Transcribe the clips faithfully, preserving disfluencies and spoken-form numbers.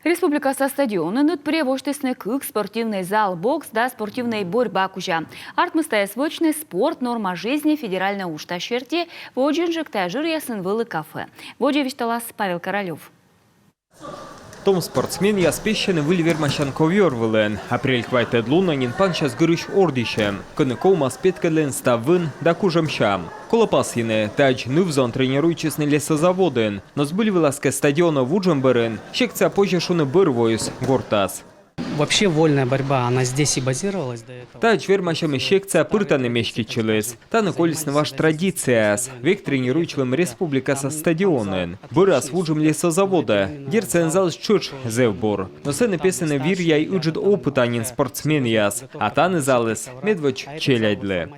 Республикаса стадионын ӧтпырйӧ восьтісны кык спортивнӧй зал: бокс да спортивнӧй борьба кузя. Артмис тайӧс вӧчны «Спорт — норма жизни» федеральнӧй уджтас серти. Водзынджык тайӧ жыръясын вӧлі кафе. Водзӧ висьталас Павел Королёв. Том спортсменъяс пессьӧны выль вермасян ковёр вылын. Апрель квайтӧд лунӧ нин пансяс гырысь ордйысьӧм, кӧні ковмас петкӧдлыны став вын да кужӧм сям. Колӧ пасйыны, тадз ныв-зон тренируйтчисны лесозаводын, но збыль вылас кӧ стадионӧ вуджӧм бӧрын, секция позьӧ шуны бӧр воис гортас. Вообще вольная борьба, она здесь и базировалась до этого. Тадз вермасьӧмыс секция пыр тані меститчыліс. Тані колисны важ традицияяс. Век тренируйтчылім республикаса стадионын. Бӧрас вуджим лесозаводӧ. Дерт, сэн залыс тшӧтш зэв бур. Но сэні песӧны вир-яй ыджыд опыта нин спортсменъяс. А тані залыс медводз челядьлы.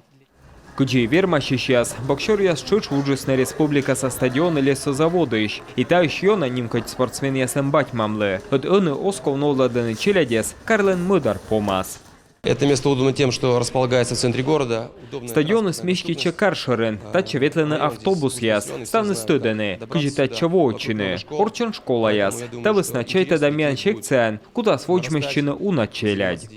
Кыдзи вермасьысьяс, боксёръяс тшӧтш вуджисны республикаса стадионӧ лесозаводысь. И таысь ёна нимкодь спортсменъяслӧн бать-мамлы. Ӧд ӧні оз ков новлӧдлыны челядьӧс карлӧн мӧдар помас. Это место удобно тем, что располагается в центре города. Стадионыс меститчӧ кар шӧрын, татчӧ ветлӧны автобусъяс. Ставныс тӧдӧны, кыдзи татчӧ воӧдчыны. Орччӧн школаяс. Та вӧсна чайтӧда, миян секцияын кутас водзмӧстчыны уна челядь.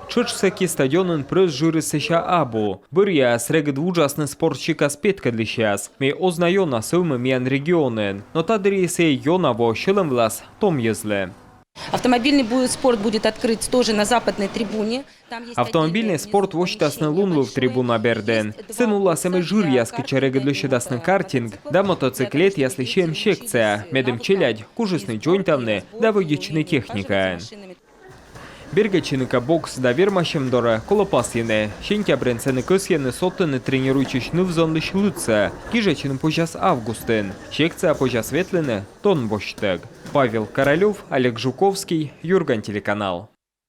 Тшӧтш сэки стадионын прӧст жырыс сэсся абу. Бӧръяяс регыд вуджасны спорт сикас петкӧдлысьяс, мый оз на ёна сӧвмы миян регионын. Но та дырйи сійӧ ёна воӧ сьӧлӧм вылас том йӧзлы. Автомобильный спорт будет открыт тоже на западной трибуне. Автомобильнӧй спорт восьтасны лунвыв трибуна бердын. Сэн улас эмӧсь жыръяс, кытчӧ регыд лӧсьӧдасны картинг да мотоциклетъяслы сиӧм секция, медым челядь кужисны дзоньтавны да вӧдитчыны техникаӧн. Бергӧдчыны кӧ бокс да вермасьӧм дорӧ, колӧ пасйыны, сентябрын сэні кӧсйӧны содтыны тренируйтчысь ныв-зонлысь лыдсӧ. Гижӧдчыны позяс августын. Секция позяс ветлыны дон босьттӧг. Павел Королёв, Олег Жуковский, «Юрган» телеканал.